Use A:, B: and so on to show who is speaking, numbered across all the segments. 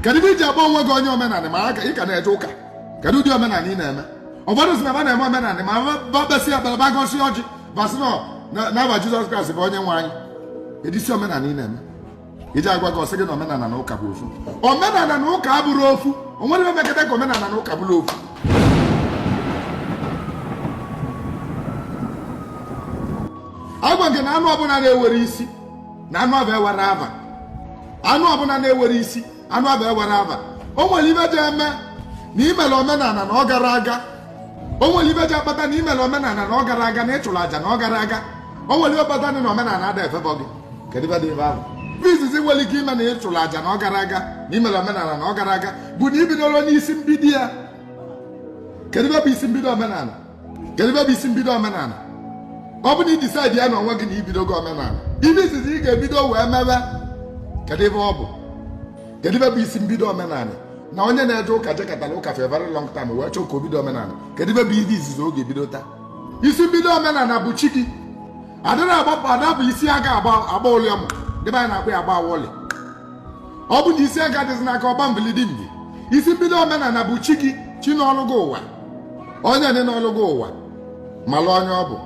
A: Kedu ife i ji akpọ onwe gị onye omenala ma aka ị ka na-eje ụka? Kedu ụdị omenala ị na-eme? Ụfọdụ sị na ba na-eme omenala ma ba besị ekpere, ba gọsị ọjị, ba sị n'afa Jizọs Kraịst bụ onye nwe anyị. Kedu isi omenala ị na-eme? Iji agwa gị, ọ sị gị na omenala na ụka bụ ofu. Omenala na ụka abụrọ ofu. O nwerọ ife mekọta ka omenala na ụka bụrụ ofu. Agwa gị na anụ ọbụla na-enwerọ isi, na anụ abụ enwerọ ava. Anụ ọbụla na-enwerọ isi, anụ abụ enwerọ ava. O nwere ife ji eme na i mere omenala na ọ gara aga. O nwere ife ji akpata na i mere omenala na ọ gara aga, na ị chụrụ aja na ọ gara aga. O nwere ife kpata na omenala ada efebọ gị. Kedu ife dị ebe ahụ? Ife izizi nwere ike ime na ị chụrụ aja na ọ gara aga, na i mere omenala na ọ gara aga, bụ na i bidoro n'isi mbido ya. Kedu ife bụ isi mbido omenala? Kedu ife bụ isi mbido omenala? Ọ bụ na ị decide ya na onwe gị na i bidogo omenala, ife izizi ị ga-ebido wee mewe, kedu ife ọ bụ? Kedu ife bụ isi mbido omenala? Na onye na-eje ụka jekatara ụka for a very long time wee chọọ ka o bido omenala, kedu ife bụ ife izizi ọ ga-ebido taa? Isi mbido omenala bụ chi gị. Adịrị agbapụ ada bụ isi aga agba agba ụlịọmụ debe anyị na-akpọ ya agba awọlị. Ọ bụ na isi aga adịghị n'aka ọgba mbilidimbi. Isi mbido omenala bụ chi gị, chi nọlụ gị ụwa. Onye dị nọlụ gị ụwa mala onye ọ bụ,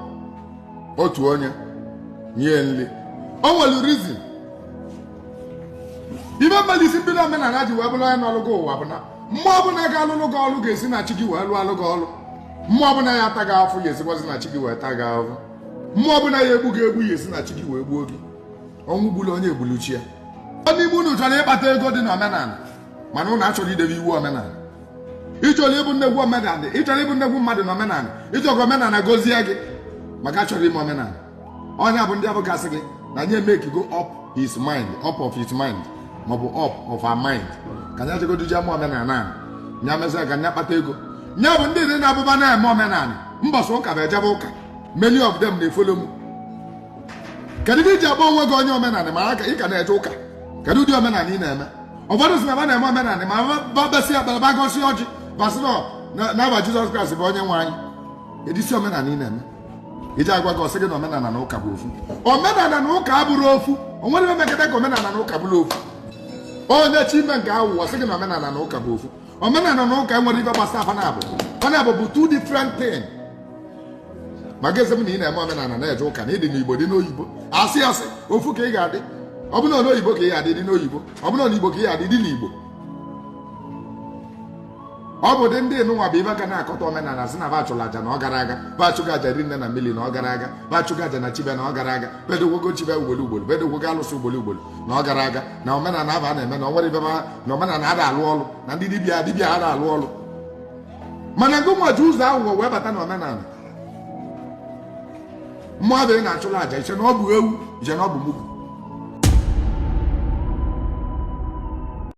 A: otu onye nye nri. O nwere reason ife mmadụ isi mbido omenala ji wee bụrụ onye nọlụ gị ụwa bụ na mmụọ ọbụla ga-alụlụ gị ọlụ ga-esi na chi gị wee lụọ alụ gị ọlụ. Mmụọ ọbụla ya ata gị afụ ga-esikwazi na chi gị wee taa gị ahụhụ. Mmụọ ọbụla ya egbu gị egbu ya esi na chi gị wee gbuo gị. Ọnwụ gburu onye egbulu chi ya. N'ime unu chọrọ ịkpata ego dị n'omenala, mana unu achọrọ idebe iwu omenala. Ị chọrọ ịbụ nnegwu omenala, ị chọrọ ịbụ nnegwu mmadụ n'omenala, ị chọrọ ka omenala gozie gị, maka achọrọ ime omenala. Onye bụ ndị abụ gasị gị na nye make go up his mind, up of his mind, maọbụ up of our mind, ka nya jegodu je eme omenala a, nya mesịa ka nya kpata ego. Nya bụ ndị dị na-abụba na-eme omenala mbọsị ụka bụ ejebe ụka. Many of them na-efolo m. Kedu ife i ji akpọ onwe gị onye omenala ma aka ị ka na-eje ụka? Kedu ụdị omenala ị na-eme? Ụfọdụ sị na ba na-eme omenala ma ba besị ekpere, ba gọsị ọjị, ba sị n'afa Jizọs Kraịst bụ onye nwe anyị. Kedu isi omenala ị na-eme? Iji agwa gị, ọ sị gị na omenala na ụka bụ ofu. Omenala na ụka abụrọ ofu. O nwerọ ife mekọta ka omenala na ụka bụrụ ofu. Onye chi ime nke ahụ, ọ sị gị na omenala na ụka bụ ofu. Omenala na ụka enwerọ ife gbasara fa naabọ. Fa naabọ bụ two different thing. Ma gị m na ị na-eme omenala na-eje ụka, na ịdị n'Igbo dị n'oyibo, asị asị ofu ka ị ga-adị. Ọ bụrụ na n'oyibo ka ị ga-adị, dị n'oyibo. Ọ bụrụ na n'Igbo ka ị ga-adị, dị n'Igbo. Ọ bụ dị ndị nụnwa bụ ibe ga na-akọta omenala, sị na ba chụrụ aja na ọ gara aga, ba chụgo aja rinne na mmiri na ọ gara aga, ba chụgo aja na chibe na ọ gara aga, bedogwogo chibe ugboro ugboro, bedogwogo alụsị ugboro ugboro na ọ gara aga, na omenala aba na-eme na ọ nwere ibe na omenala ada alụ ọlụ, na ndị dibịa dibịa ha na-alụ ọlụ. Mana ngị nwa ji ụzọ aghụghọ wee bata na omenala. Mmụọ abụ ị na-achụrụ aja, iche na ọ bụ ewu, iche na ọ bụ mugwu.